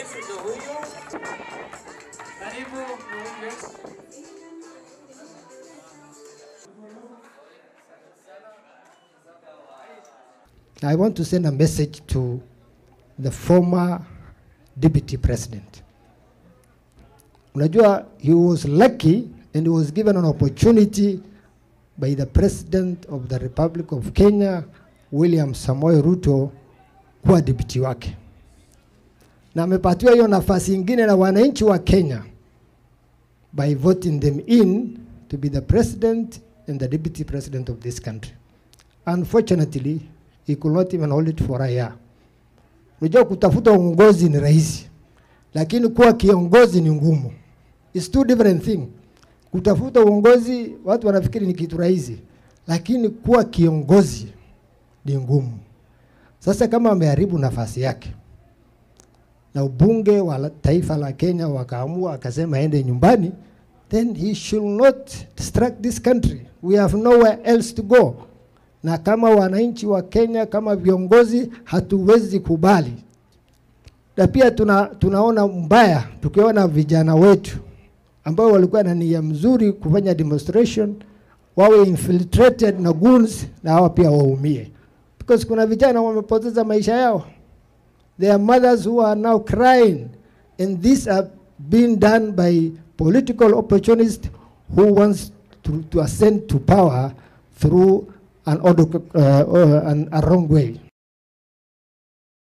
Karibu ndo huyu. Karibu muunge. I want to send a message to the former deputy president. Unajua, he was lucky and he was given an opportunity by the President of the Republic of Kenya, William Samoei Ruto, kuwa deputy wake. Na amepatiwa hiyo nafasi ingine na wananchi wa Kenya by voting them in to be the president and the deputy president of this country. Unfortunately, he could not even hold it for a year. Unajua, kutafuta uongozi ni rahisi, lakini kuwa kiongozi ni ngumu. It's two different things. Kutafuta uongozi watu wanafikiri ni kitu rahisi, lakini kuwa kiongozi ni ngumu. Sasa kama ameharibu nafasi yake na ubunge wa taifa la Kenya wakaamua akasema aende nyumbani, then he should not distract this country. We have nowhere else to go. Na kama wananchi wa Kenya, kama viongozi, hatuwezi kubali. Na pia tunaona mbaya tukiona vijana wetu ambao walikuwa na nia mzuri kufanya demonstration wawe infiltrated na goons na hawa pia waumie. Because kuna vijana wamepoteza maisha yao. There are mothers who are now crying, and these are being done by political opportunists who wants to ascend to power through a wrong way.